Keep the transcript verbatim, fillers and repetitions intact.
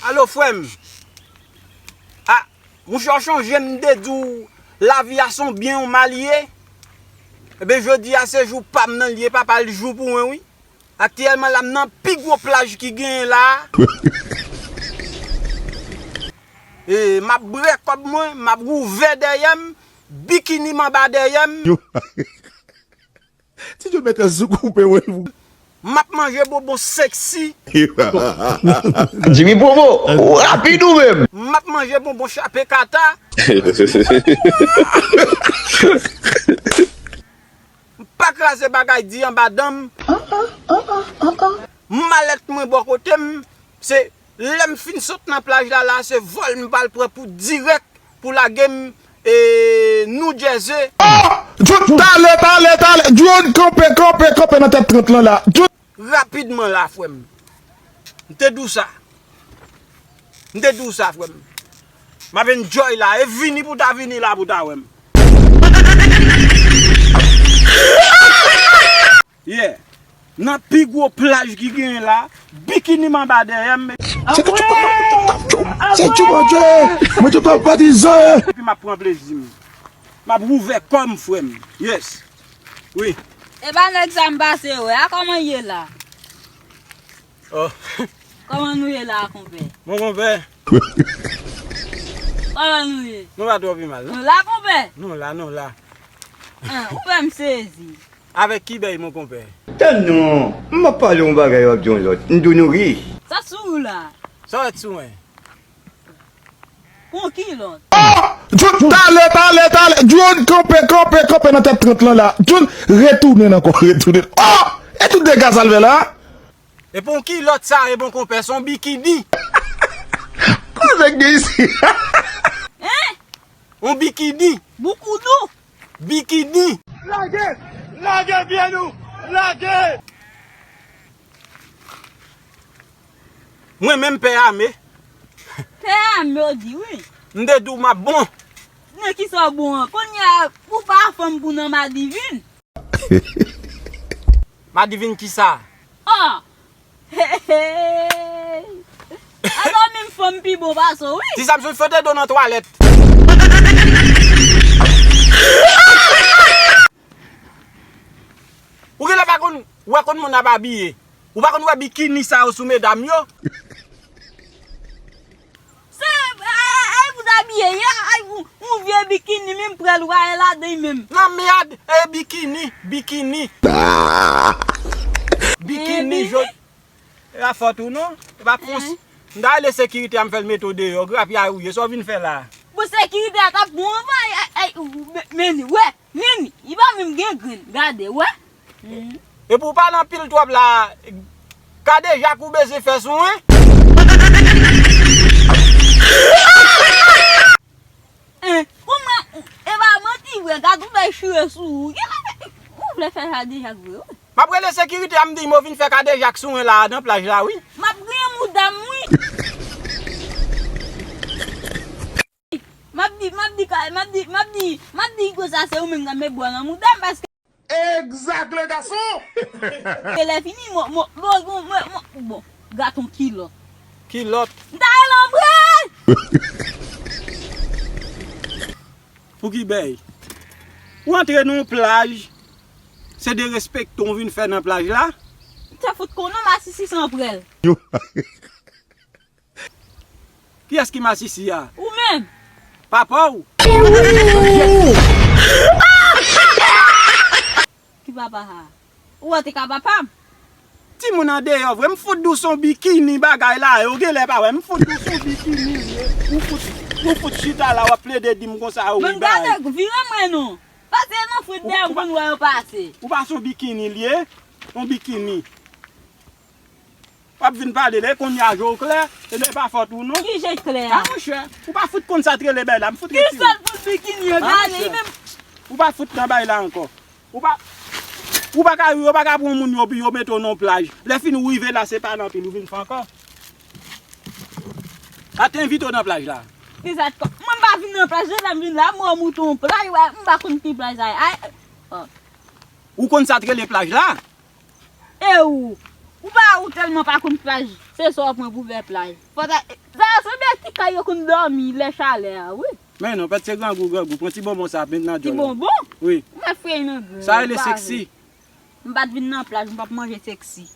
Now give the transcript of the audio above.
Alo, frè m. A, monchè, w chonje m te di w lavi a se yon byen, yon mal li ye? Ebyen, jodi a se jou pa m nan li ye, pa pa l jou pou mwen, wi. Aktyèlman la, m nan pi gwo plaj ki genyen la a. E, m ap bre kòb mwen, m ap wouvè dèyè m, bikini m anba dèyè m. Ti John mèt sou koupe wè l. M ap manje bonbon sexy. Jimmy Promo, ou rapid ou menm? M ap manje bonbon chape kata. M pa kraze bagay di anba dan m. Malèt mwen bò kote m, se lè m fin sot nan plaj la, la se vòl m pral pran pou dirèk pou lage m, e, New Jersey. Ah! John, talè, talè, talè. John, kanpe, kanpe, kanpe nan tèt trant lan la. John. Rapidman la, frè m. M te di w sa. M te di w sa, frè m. M ap enjoy la. E vini pou ta vini la pou ta wè m. Yeah. Nan pi gwo plaj ki genyen la, bikini m anba dèyè m. Se ke tu manges, tu manges. Mwen te pa patizan. Epi m ap pran plezi m. M ap wouvè kò m, frè m. Yes. Wi. E pa nèg sa m pase wè. A kòman ye la? Oh. Kòman nou ye la, konpè? Mon konpè. Kòman nou ye? Nou pa twò pi mal, non? Nou la, konpè? Nou la, nou la. An, ou fè m sezi. Avèk ki bèy, mon konpè? Tann non, m ap pale yon bagay, w ap di yon lòt. M di w nou ri. Sa sou ou la? Sa w wè sou mwen? Pou kilòt. Ah! John, talè, talè, talè. John, kanpe, kanpe, kanpe nan tèt trant lan la. John, retounen ankò, retounen. Ah! E tout dega sa l fè la? E pou kilòt sa, e bon konpè, se yon bikini. Koze k gen isi? Hein? Yon bikini. Boukoudou. Bikini. Lage! Lage pye nou! Lage! Mwen menm pè ame. Pè ame, w di wi. M te di w m ap bon. Nan kisa w bon an? Kounye a, ou pa fanm pou nan madivin. Madivin kisa? Ah! Hey, hey. Alò menm fanm pi bon pase w, wi. Ti Samson, fote do nan twalèt. Ou genlè pa konn wè konn moun ap abiye. Ou pa konn wè bikini sa yo sou medam yo. Se, ay, ay, pou t abiye, ya, ay, pou, pou vye bikini, menm pral raye ladan menm. Lanmèd, e bikini, bikini. Bikini, bikini. E pa fòt ou non, e pa fòs. M ta rele sekirite a, m fè l mete w deyò, grapyay ou ye, sa w vin fè la? Bon, sekirite a t ap bon anvan, ay, ay, men, men, wè. Nini, li pa menm gen grenn, gade, wè. Epi w pale anpil twòp la, kadejak ou bezwen fè sou mwen? Hein, kouman, e pa manti vre, gade ou bay chire sou ou. Ou vle fè kadejak vre, wi. M ap rele sekirite a, m di m vin fè kadejak sou mwen la, nan plaj la, wi. M ap griyen mouda m, wi. M ap di, m ap di, ka- m ap di, m ap di, m ap di Igo sa se ou menm k ap met bwa nan mouda m paske. Exact, le garçon! E lè fini, mo, mo, mo, mo, mo, mo, bon, gaton kilòt. Kilòt. M ta rele anbre! Pou ki bèy? Ou antre nan yon plaj, se derespekte w vin fè nan plaj la? M ta fout konnen masisi san prèl. Kiyès ki masisi a? Ou menm. Papa w? Ki papa a? Ou wè te ka papa m? Timoun andeyò vre, m fout di w se yon bikini bagay la ye, ou genlè pa wè, m fout di w se yon bikini li ye. Ou fout, ou fout chita la, w ap plede di m konsa, wi, bay. Men gade, vire mwen non. Pase nan fwit dèyè m pou n wè yo pase. Ou pa se yon bikini li ye, yon bikini. W ap vin pale lè kounye a je w klè, e lè pa fòt ou non. Ki je klè a? A monchè, ou pa fout konn sa t rele bèy la, m fout retire. Ki sèl fout bikini yo gade li menm. Ou pa fout nan bay la ankò. Ou pa, ou pa ka, yo pa ka pran moun yo, yo mete w nan yon plaj. Lè fini ou rive la, se pa nan pil ou vin fè ankò. Sa te envite w nan plaj la. Ki sa t kò? Mwen m pa vin nan plaj la, m vin la, mwen mouton yon plaj, m pa konn ki plaj sa ye. Ay, oh. Ou konn sa t rele plaj la? E ou? Ou pa, ou tèlman pa konn plaj. Se sa w pran pou fè plaj. Fò ta, Yo konn dòmi lè chalè a, wi. Men non, pèt se grangou, grangou. Pran ti bonbon sa ap met nan djòl la. Ti bonbon? Wi. Ou mèt frey nan grenn. Sa rele seksi. M pa t vin nan plaj, m p ap manje seksi.